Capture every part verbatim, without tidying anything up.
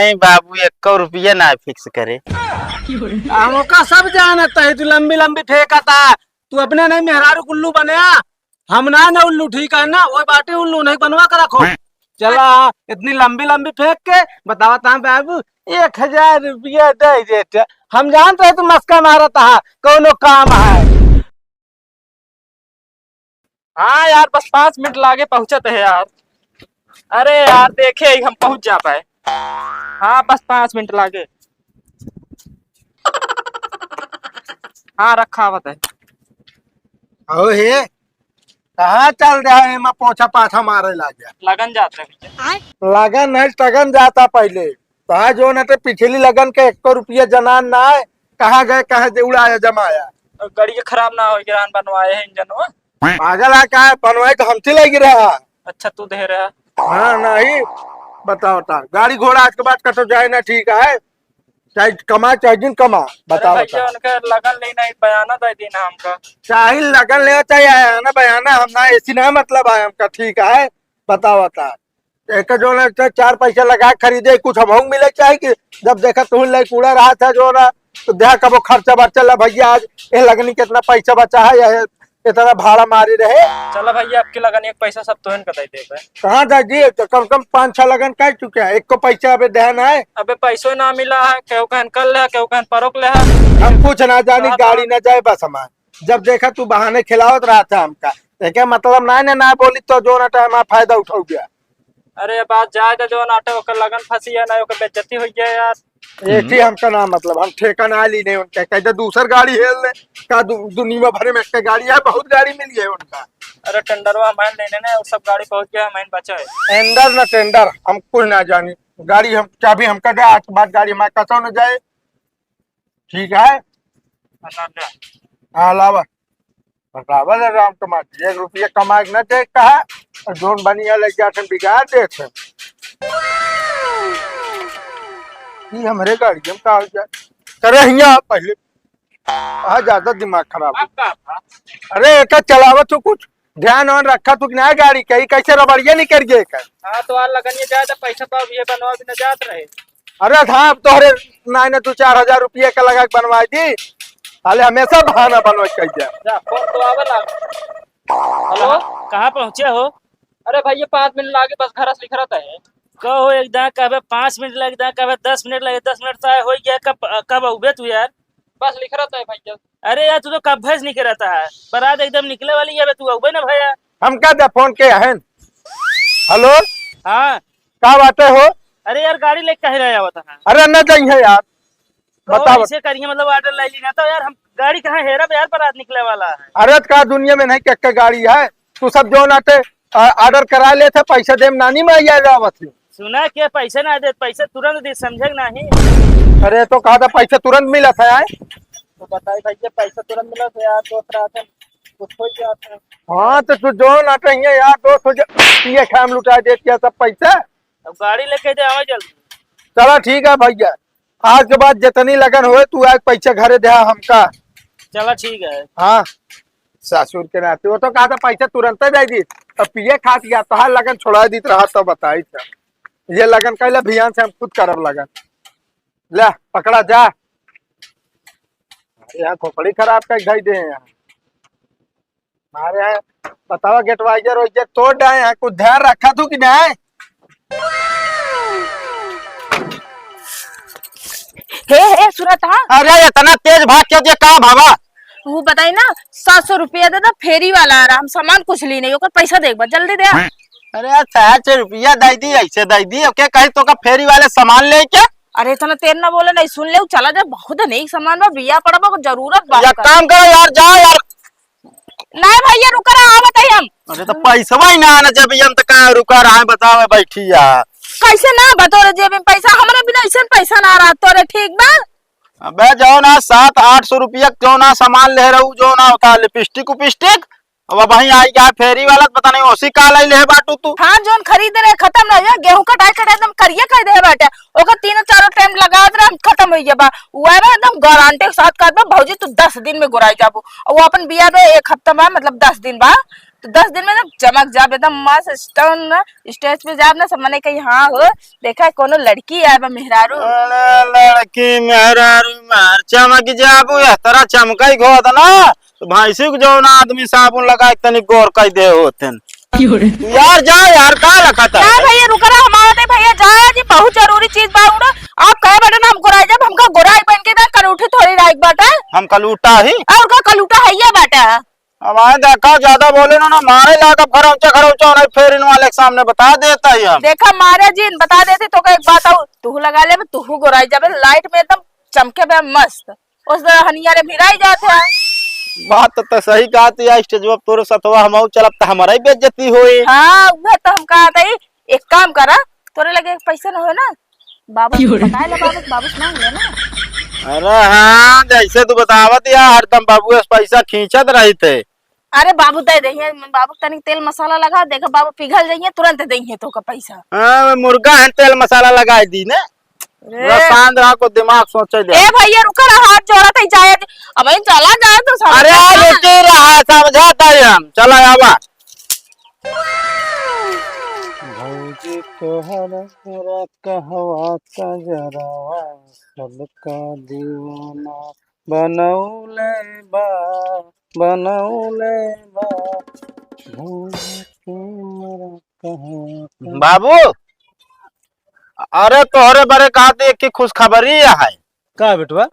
नहीं बाबू, एक्को रुपया ना fix करे। हमका सब जानत है, तू लंबी लंबी फेंकता, तू अपने नहीं मेहरारू के उल्लू बने, हम ना ना उल्लू, ठीक है ना, वही बाटे उल्लू नहीं बनवा के रखो। चला, इतनी लंबी लंबी फेंक के बतावा ता बाबू, एक हजार रुपया दे देते। हम जानते हैं तू मस्का मारत हा, कौनो काम है। हाँ यार, बस पाँच मिनट लागे पहुँचत है यार। अरे यार, देखे ही हम पहुँच जा पाए। हाँ, बस पाँच मिनट लागे। हाँ, रखा आवत है। अहो हे, कहाँ चल रहा है, एमा पोछा पाछा मारे लागे? लगन जात रहे भैया। लगन नहीं, टगन जाता पहले। कहाँ जो न ते पिछली लगन के एक्को रुपया जनान ना है, कहाँ गए, कहाँ दे उड़ाया जमाया। गाड़ी के खराब ना हो, गिरान बनवाए है इंजनवा। पागल है का? बनवाए तो हमसे लग रहा। अच्छा, तू दे रहा। हाँ, नहीं, बताओ ता। गाड़ी घोड़ा आज के बाद कतो जाए ना, ठीक है? चाहे कमा, चाहे जिन कमा, अरे बताओ भैया, ता। उनका लगन लेना है, बयाना दे देना हमका। चाहे लगन ले, चाहे आयाना बयाना, हम ना ऐसी ना मतलब है हमका, ठीक है? बताओ ता। एक जो ना, इतना चार पैसा लगा के खरीदे, कुछ हमहू मिले चाहे कि जब देखा तू ले कूड़ा रहा था जो ना, तो देखा कबो खर्चा बर्चा ला भैया, आज ये लगनी कितना पैसा बचा है, ये इतना भाड़ा मारी रहे। चला भैया, आपके लगन एक पैसा सब तोहन का दे देबे। कहाँ था जी, तो कम से कम पाँच छह लगन कर चुके हैं, एक को पैसा अबे देना है। अबे पैसो ना मिला है, केहू कहन कल ले, केहू कहन परोक ले है। हम कुछ ना जानी, कहा था? गाड़ी ना जाए बस हमार। जब देखा तू बहाने खिलावत रहा था हमका, एके मतलब ना, ना, ना बोली तो जो ना टाइम आप फायदा उठाओ गया। अरे बात जाए तो जो नाटे ओकर लगन फंसी है ना, ओकर बेइज्जती हो गया यार। एक ही हम्म। हमका ना मतलब, हम ठेका ना ली नहीं उनके, कह दे दूसर गाड़ी हेल ले। का दु-, दुनिया भर में एक गाड़ी है, बहुत गाड़ी मिली है उनका। अरे टेंडरवा हम लेने ने, वो सब गाड़ी पहुंच गया, हम बचा है। टेंडर ना टेंडर, हम कुछ ना जानी। गाड़ी हम, चाबी हमका दे, आज के बाद गाड़ी हमारे कसो न जाए। ठीक है? हाँ, लावा। बतावा ले राम कुमार जी, एक रुपया कमाए के ना दे कहा, और जोन बनिया ले जात हैं बिगाड़ देत हैं। ई हमरे गाड़ी हम का हो जाए? करे हिया पहले। हाँ, ज्यादा दिमाग खराब हो। आपका था? अरे, एका चलावत हो कुछ, ध्यान वान रखा तू कि ना गाड़ी के, ई कैसे रबड़िया निकल गए का? हाँ, तो आ लगनिए जाए तो पैसा तो अब ये बनवा भी ना जात रहे। अरे हाँ, अब तोहरे नाई ना दो चार हजार रुपया का लगा के बनवाई दी, साले हमेशा बहाना बनवा के कह जा। जा, फोन तो आवे ला। हेलो? कहाँ पहुँचे हो? अरे भैया, पाँच मिनट लागे, बस घर से निकरत है। कहो, एक दाँ कहबे पाँच मिनट लगे, दाँ कहबे दस मिनट लगे, दस मिनट तो आए हो गया, कब, कब अउबे तू यार? बस निकरत है भैया। अरे यार, तू तो कब्बे से निकरत है, बारात एकदम निकले वाली है, अबे तू अउबे ना भैया। हम का दे फोन के हन? हेलो? हाँ। का बात है हो? अरे यार, गाड़ी लेके काहे ना आवत है? अरे न जाइए यार। तो बताओ। ऐसे करिए, मतलब, ऑर्डर ले ली ना, तो यार, हम गाड़ी कहाँ हेरब यार, बारात निकले वाला है। अरे, तो का दुनिया में नहीं के, के गाड़ी है? तू सब जो नाटे, आ, ऑर्डर करा लेते, पैसा देम नानी में आ जावत है। सुना के पैसा ना दे, पैसा तुरंत दे, समझे कि नहीं? अरे, तो कहा था पैसा तुरंत मिला था, आए? तो बताई भैया, पैसा तुरंत मिला था यार, दोस्त रहते, कुछ हो जाता है। हाँ, तो तू जो नाटे हियाँ यार, दोस्त हो जा, पिए खाए में लुटा देत क्या सब पैसा? अब गाड़ी लेके दे, आवे जल्दी। चला ठीक है भैया, आज के बाद जितनी लगन होए, तू आज पैसा घरे दे हमका। चला ठीक है। हाँ, ससुर के नाते, वो तो कहा था पैसा तुरंते दे दी, अब पिए खात गया, तोहार लगन छोड़ा दी रहा तो बताई था। ये लगन कहले भियान से हम खुद करब लगन। ले, पकड़ा जा। अरे यार, खोपड़ी खराब कर गई दे यार। अरे यार, बतावा, गेट वाइजर वाइजर तोड़ डाए हैं, कुछ ध्यान रखा तू कि नहीं? हे, हे, सुनत हा? अरे, इतना तेज भाग क्यों दिया, कहाँ भागा? वो बताई ना, सात सौ रुपया दे दो, फेरी वाला आ रहा, हम सामान कुछ ली नहीं, ओकर पैसा दे एक बार, जल्दी दे। अरे यार, सात सौ रुपया दे दी, ऐसे दे दी, ओके, कहीं तो का फेरी वाले सामान ले क्या? अरे, इतना तेज ना बोले, नहीं सुन ले, चला जा, बहुत नहीं सामान बा, बिया पड़ा बा, जरूरत बा एक ओकर। काम करो यार, जाओ यार। नहीं भैया, रुका रहा, आवत है हम। अरे तो पैसवा ही ना आना जब हम तो कहाँ रुका रहा है, बताओ बैठी यार। कैसे ना बा तोरे जेब में पैसा, हमरा बिना ऐसे पैसा ना रहा तोरे, ठीक बा? अबे जो ना सात आठ सौ रुपया जो ना सामान ले रहू, जो ना होता लिपस्टिक उपिस्टिक, अब वहीं आई गया फेरी वाला, पता नहीं ओसी का लाई ले बाटू तू। हाँ, जोन खरीद रहे खत्म ना हो गया, गेहूं कटाई कटाई एकदम करिया कर दे बाटे, ओकर तीनों चारों टाइम लगावत रहे, खत्म हो गया बा। वो है ना एकदम गारंटी के साथ कहत बा, "भौजी तू दस दिन में गोराई जाबू।" और वो अपन बिया बे एक हफ्ता बा, मतलब दस दिन बा, तो दस दिन में एकदम चमक जाब, एकदम मस्त stone ना, stage पे जाब ना, सब मने कही, "हाँ हो, देखा कोनो लड़की आए बा मेहरारू।" अरे लड़की मेहरारू मार चमक जाबू, यह तरह चमकई घोत ना, तो भैंसी को जौन आदमी साबुन लगा के तनी गोर कई दे होतन। क्यों रे? यार जा यार, का लखत है? ना भैया, रुका रहा, हम आवत है भैया, जाया जी, बहुत जरूरी चीज बा उड़ा। आप कहे बाटे ना, हम गोराई जब, हमका गोराई बन के ना कलूठी थोड़ी राइक बाटे। हम कलूटा ही? और का कलूटा है ये बाटे? अब आए देखा, ज्यादा बोले ना, ना मारे लागब खरौचा, खरौचा, नहीं फेर इन वाले के सामने बता देता ही हम। देखा मारे जी, बता देते तो का एक बात आऊ, तू लगा ले, तू गोराई जब लाइट में एकदम चमके बे मस्त। उस तरह हनिया रे भिराई जात है। बात तो, तो सही कहत है, स्टेज पर तोरे सतवा हम चलब त हमारा ही बेइज्जती होई। हाँ, वह तो हम कहत है, एक काम करा, तोरे लगे पैसा न हो ना, बाबू से बताए ला, बाबू, बाबू से मांग ले ना। अरे हाँ, जैसे तू बतावत या, हरदम बाबू से पैसा खींचत रही थे। अरे बाबू दे दइहे, बाबू तनिक तेल मसाला लगा, देखा बाबू पिघल जइहे, तुरंत दइहे तोका पैसा। हाँ, मुर्गा है, तेल मसाला लगाई दी ने। अरे। पूरा शांत रहा, को दिमाग सोचे दे। ए भैया रुका रहा, हाथ जोड़ा था, जाए दे। अब इन चला जाए तो समझा अरे ना। रुकी रहा, समझा था हम। चला आवा। भौजी तोहरा कहवा कजरवा सबका दीवाना बनौले बा, बनौले बा। भौजी के मरा कहवा का बाबू, अरे तोहरे बरे कहत एक की खुशखबरी है। का बेटवा?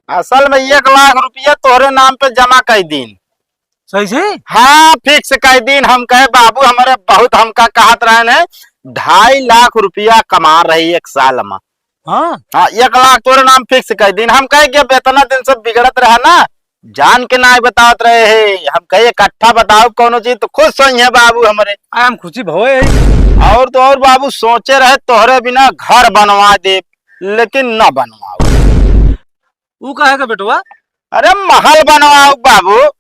असल में एक लाख रुपया तोहरे नाम पे जमा कई दीन। सही से? हाँ, fix कई दीन। हम कहे बाबू हमारे बहुत हमका कहत रहन है, ढाई लाख रुपया कमा रही एक साल में। हाँ। हाँ, एक लाख तोरे नाम fix कई दीन। हम कहे कि अब इतना दिन से बिगड़त रहा ना, जान के नाहीं बतावत रहे है। हम कहे इकट्ठा बताओ कौनो चीज तो खुश होइहे बाबू हमरे। आ, हम खुशी भवे है। और तो और बाबू सोचे रहे तोहरे बिना घर बनवा दे, लेकिन न बनवाओ। ऊ काहे का बेटवा? अरे महल बनवाओ बाबू,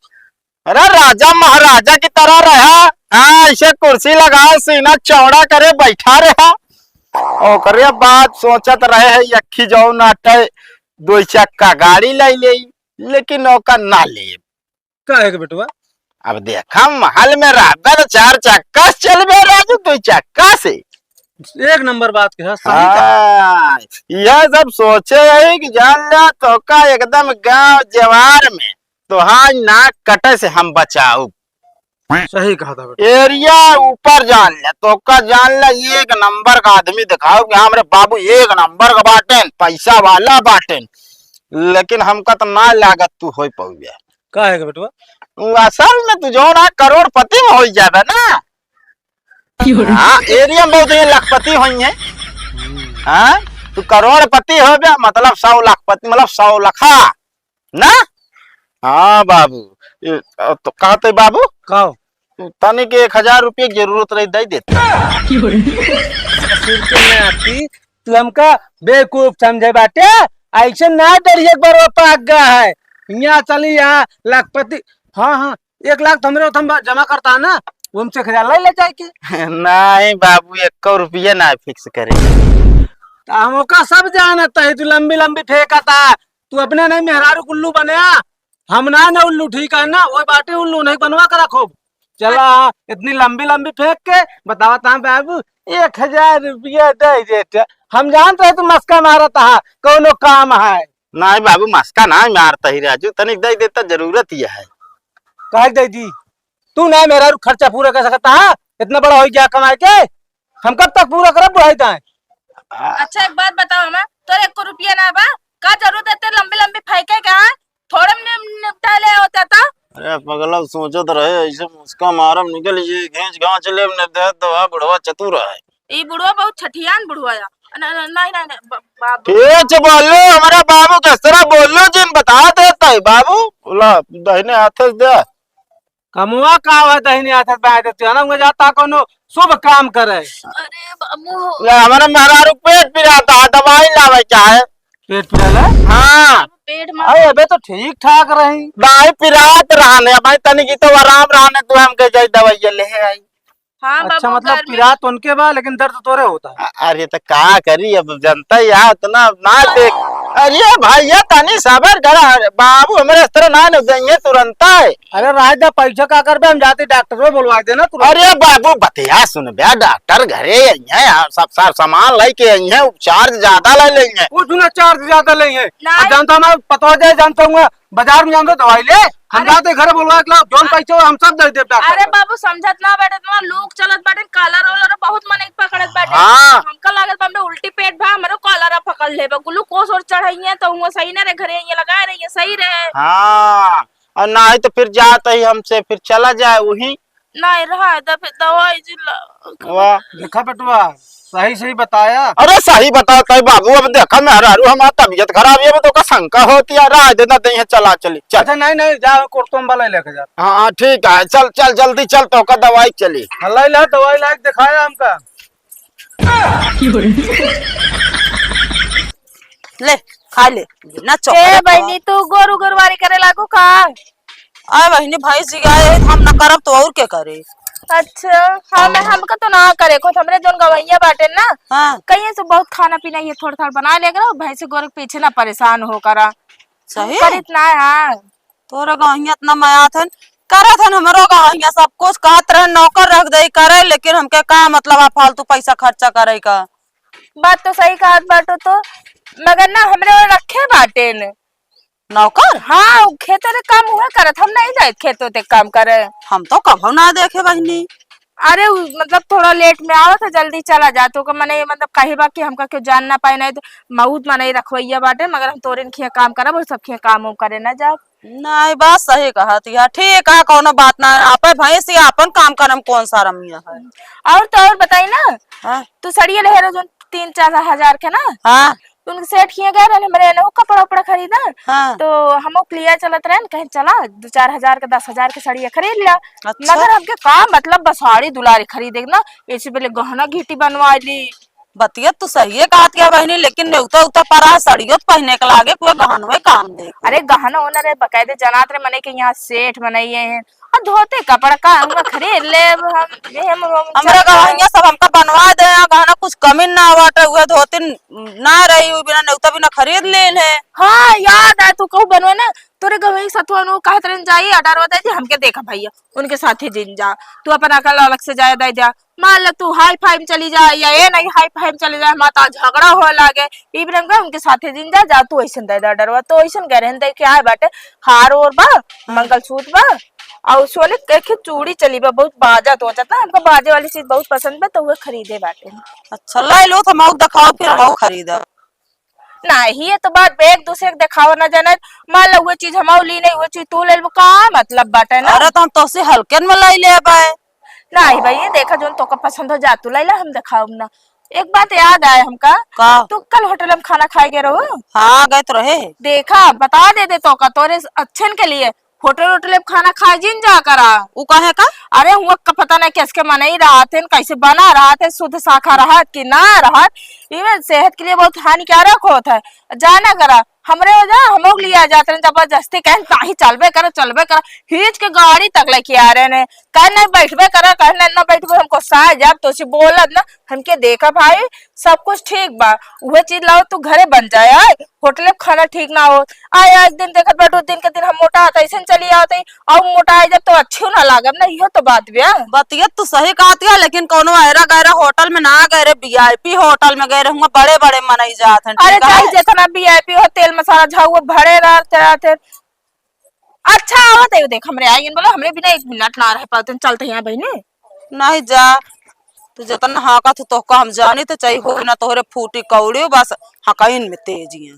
अरे राजा महाराजा की तरह रहा। हाँ, ऐसे कुर्सी लगाओ, सीना चौड़ा करे, बैठा रहा। ओकरे बाद सोचत रहे है, यक्खी जौन आटे, दो चक्का गाड़ी ले ले, लेकिन ओका ना ले। काहे के बेटवा? अब देखा, महल में रहबे तो चार चक्का से चलबे राजू, दो चक्का से। एक नंबर बात कहा, सही कहा। हाँ, यह सब सोचे है कि जान ला, तोका एकदम गांव जवार में तोहार नाक कटे से हम बचाउब। सही कहा था बेटा। एरिया ऊपर जान ले, तोका जान ले, एक नंबर का आदमी दिखाउब कि हमरे बाबू एक नंबर का बाटेन, पैसा वाला बाटेन। लेकिन हमका तो ना लागत तू होई पउबे। काहे के बेटवा? उ असल में तू जौन है करोड़पति में होई जाबे ना। क्यों रे? हाँ, एरिया में बहुत ही लखपति होई है। हम्म। हाँ, तू करोड़पति होबे, मतलब सौ लखपति, मतलब सौ लखा। ना? हाँ बाबू, ए, अ, तो कहते बाबू? का हो? तनिक एक हजार रुपया की जरूरत रही, दे देते। ससुर के नाती, तू हमका बेवकूफ समझे बाटे, ऐसे ना डरिए, एक बार वो पाक गया है। यहाँ चली यहाँ लखपति, हाँ, हाँ, एक लाख तो हमरे ओथम बा-, जमा करता है ना, वो हमसे एक हजार ले, ले जाए के। नहीं बाबू, एको रुपया ना fix करे। तो हम ओका सब जानत है, तू लंबी लंबी फेंकता, तू अपने नहीं मेहरारू के उल्लू बने, हम ना ना उल्लू, ठीक है ना, वो बाटे उल्लू नहीं बनवा के रखो। चला, इतनी लंबी लंबी फेंक के बतावा ता बाबू, एक हजार रुपया दे देते। हम जानते हैं तू मस्का मारत है, कौनो काम है। नहीं बाबू, मस्का ना मारता ही राजू, तनिक दे देता, जरूरत ही है। काहे दे दी? तू ना मेहरारू खर्चा पूरा कर सकता है, इतना बड़ा हो गया कमाए के, हम कब तक पूरा करब बुढ़ाई ताए? अच्छा, एक बात बताओ हमें, तोरे एको रुपया ना बा, का जरूरत है इतने लंबी लंबी फेंके का? थोड़े में निप-, निपटा ले होता तो। अरे पगला, सोचत रहे, ऐसे मुस्का मारम, निकल ये घींच घांच लेब, न दे दवा, बुढ़वा चतुर है। ई बुढ़वा बहुत छठियान बुढ़वा है। न-, न-, नहीं, नहीं, नहीं, ब-, बाबू। ठीक है, बोलो, हमारा बाबू किस तरह बोलो, जिन बता देता है, बाबू, बोला, दाहिने हाथ से दे। कमवा का हुआ दहिने हाथ बाएं देते हो ना, उनके जाता कोनो शुभ काम करे। अरे बाबू। या हमारे मेहरारू पेट पिराता है, दवाई लावे क्या है? पेट पिराला? हाँ। पेट में अरे अबे तो ठीक ठाक रही। भाई पिरात रहने, भाई तनी की तो आराम रहने, तू हमके जाई दवाई ले आई। हाँ अच्छा, बाबू, मतलब गर्मी पिरात उनके बा, लेकिन दर्द तोरे होता है। अ-, अरे तो का करी, अब जनता ही है, इतना ना देख। अरे भैया, तनी सबर करा। अरे बाबू, हमरे इस तरह ना न देंगे तुरंत है। अरे राज दा, पैसा का करबे, हम जाते डॉक्टर से बोलवा देना तुरंत। अरे बाबू, बतिया सुन बे, डॉक्टर घरे आई हैं, सब सार सामान लेके आई हैं, चार्ज ज्यादा ले लेंगे। कुछ ना चार्ज ज्यादा लेंगे। नहीं। अब जानता हूँ मैं, पता हो जाए, जानता हूँ मैं, बाजार में जान दो दवाई ले, हम अरे। जाते घरे बोलवा के लाओ, जौन हाँ। पैसा हो हम सब दे देब डॉक्टर अरे का। बाबू, समझत ना बाटे, इतना लोग चलत बाटे, कॉलर वॉलर बहुत मनई पकड़त बाटे। हाँ। हमका लागत बा, हमरे उल्टी पेट बा, हमरो कॉलर पकड़ लेबा, ग्लूकोज और चढ़ाइए तो हुआ सही ना रहे, घरे ये लगाए रहिए, सही रहे। हाँ, और ना ही तो फिर जात ही हमसे, फिर चला जाए वही। नहीं रहा, द-, फिर दवाई जी ला। वाह। देखा बेटवा, सही सही बताया। अरे सही बताता है बाबू, अब देखा मेहरारू हमार तबीयत खराब है, अब तो का शंका होती है, राय देना दे है, चला चली, चल। अच्छा नहीं नहीं, जा कुर्तुम वाला लेके जा। हाँ हाँ, ठीक है, चल चल जल्दी चल, तो का दवाई चली। हाँ, लाई ला दवाई ला के दिखाया हमका। ले, खा ले। ना ए चोकरे बहिनी, तू गोरू गोरवारी करे लागू का? अरे बहिनी, भैंस जी गाय है, हम ना करब तो और के करे? अच्छा, हम, हाँ। हमका तो ना करे को, हमरे जौन गवैया बाटे ना, हाँ। कहिए से बहुत खाना पीना ये थोड़ा थोड़ा बना ले करो, भैंस गोरू के पीछे ना परेशान हो करा। सही? करित ना है, हाँ। तोरा गवैया इतना मया थन, करत हन हमरो गवैया सब कुछ, कहत रहे नौकर रख दे करे, लेकिन हमके का मतलब आ फालतू पैसा खर्चा करे का? बात तो सही कहत बाटो तो, मगर ना हमरे ओर रखे बाटेन। नौकर? हाँ, उ खेते के काम उहे करत, हम नहीं जाइत खेतों ते काम करे। हम तो कभो ना देखे बहिनी। अरे, उ, मतलब थोड़ा लेट में आवत है, जल्दी चला जात, ओकर मने, मतलब कही बा कि हमका केहू जान ना पाए, नहीं तो मऊत मने रखवैया बाटे, मगर हम तोरे खिया काम करब, और सब खिया काम उम करे ना जाब। नहीं, बात सही कहत है। ठीक है, कौनो बात ना, आपे भैंस या अपन काम करम कौन सा रमिया है। और तो और बताई ना, हाँ। तू सड़िया ले रहे जो तीन चार हजार के ना, हाँ। तो उनके सेठ खिया गए रहे, हमरे एने वो कपड़ा उपड़ा खरीदा, हाँ। तो हम वो लिया चलत रहे, कहें चला दो चार हजार के, दस हजार के सड़िया खरीद लिया। अच्छा। मगर हमके का मतलब बा साड़ी दुलारी खरीदे के ना, ऐसे पहले गहना घीटी बनवा ली। बतिया तू सही है कहत क्या बहिनी, लेकिन नेवता उता परा सड़ियो त पहने के लागे, कोई गहनवे काम दे। अरे गहना ओना रे, बकायदे जनात रे, मने के यहाँ सेठ मनई हैं, और धोती कपड़ा का हम खरीद लेब हम, ये हम, हम हमरा चल गहनिया सब हमका बनवा दे, यहाँ गहना कुछ कमी ना बाटे, उहे धोती ना रही, उ बिना नेवता बिना खरीद लेन है। हाँ, याद आए, तू कहू बनवे ना, तोरे गवई सतुआ नु कहत रहन जाई, order दे दे, हमके देखा भैया, उनके साथे जिन जा, तू अपन अकल अलग से जाए दे जा। मान ले तू हाई फाई में चली जा या ये नहीं हाई फाई में चली जा, हमार तो झगड़ा हो लागे। ई बिरंगा उनके साथे जिन जा, जा तू ऐसन दे दे order, तो ऐसन गारंटी दे के आए बाटे, हार ओर बा, हाँ। मंगलसूत्र बा, और सोने के एक चूड़ी चली बा, बहुत बाजा तो जाता, हमको बाजे वाली चीज बहुत पसंद बा, तो वो खरीदे बाटे। अच्छा, ले लो तो मऊ दिखाओ, फिर मऊ खरीदा। नाही, ये तो बात बे, एक दूसरे के देखावा ना जाने। मान लो, वो चीज हम ली नहीं, वो चीज तू ले लेबू, का मतलब बाटे ना? अरे, तो हम तोसे हल्के में ले लेबे। नाही भाई, ये देखा, जोन तोका पसंद हो जा, तू ले ले, हम देखाउब ना। एक बात याद आए हमका। का? तू कल होटल में खाना खाए गए रहो। हाँ, गए तो रहे। देखा, बता दे दे तोका, तोरे अच्छन के लिए। होटल, होटल में खाना खाए जिन जा करा। उ काहे का? अरे, हुआ का पता नहीं कैसे के मनई रहत हैं, कैसे बना रहत हैं, शुद्ध शाखा रहत कि ना रहत, इवन सेहत के लिए बहुत हानिकारक होत है। जाना करा, हमरे वजह हम लोग लिया जात रहे जबरदस्ती, कहें, "नाही, चलबे करा, चलबे करा।" खींच के गाड़ी तक लेके आ रहे हैं, कहें, "नहीं, बैठबे करा," कहें, "नहीं, ना बैठबे, हमको साए जाब, तो उसे बोलब ना।" हमके देखा भाई, सब कुछ ठीक बा, उहे चीज लाओ तू घरे बन जाए, आए होटले क खाना ठीक ना हो। आए, आज दिन देखत बाटू, दिन के दिन हम मोटा आता, ऐसे चली आवत है, और मोटा आई जब तो अच्छी ना लागब ना, इहो तो बात बा। बतिया तू सही कहत है, लेकिन कोनो ऐरा गैरा होटल में ना गए रे, वीआईपी होटल में गए रे, हुआ बड़े बड़े मनई जात हैं, अरे ठीक है? चाहे जितना वीआईपी हो, तेल मसाला झाऊ भरे रहते रहते। अच्छा आवत है, देख हमरे आइगन बोलो, हमरे बिना एक मिनट ना रह पाते, चलते हैं यहाँ बहिने। नहीं जा, तू जितना हाँका तू तोहका हम जानी तो चाहिए हो ना तोहरे फूटी कौड़ी बस हाँकाइन में तेजी है।